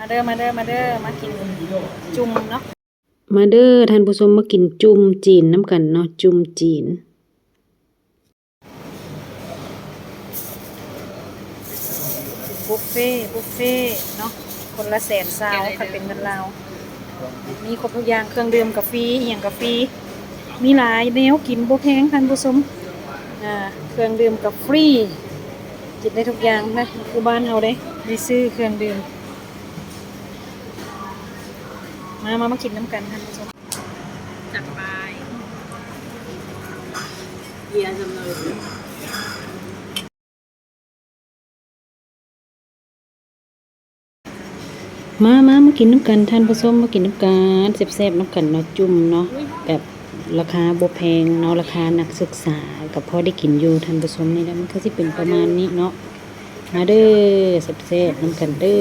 ເດີ ມາເດີ ມາເດີ ມາກິນຈຸ່ມເນາະ. ມາເດີທ່ານຜູ້ຊົມ ມາກິນຈຸ່ມຈີນນຳກັນເນາະ ຈຸ່ມຈີນ. ບຸບເຟ ບຸບເຟເນາະ ຄົນລະແສນຊາວ ຄັນເປັນເງິນລາວ ມີຄົບທຸກຢ່າງ ເຄື່ອງດື່ມກະຟຣີ ອີ່ຫຍັງກະຟຣີ ມີຫຼາຍແນວກິນ ບໍ່ແພງທ່ານຜູ້ຊົມ ອ່າ ເຄື່ອງດື່ມກະຟຣີ ກິນໄດ້ທຸກຢ່າງນະ ຄືບ້ານເຮົາເດ້ ໄດ້ຊື້ເຄື່ອງດື່ມ. ມາ ມາ ມາກິນນຳກັນທ່ານຜູ້ຊົມ ຈັດໄປ ເຢຍຈັງເລີຍ. ມາ ມາ ມາກິນນຳກັນທ່ານຜູ້ຊົມ ມາກິນນຳກັນ ແຊບໆນຳກັນເນາະ ຈຸ່ມເນາະ ແບບລາຄາບໍ່ແພງເນາະ ລາຄານັກສຶກສາ ກໍພໍໄດ້ກິນຢູ່ທ່ານຜູ້ຊົມ ນີ້ແຫຼະ ມັນກໍຊິເປັນປະມານນີ້ເນາະ. ມາເດີ ແຊບໆນຳກັນເດີ.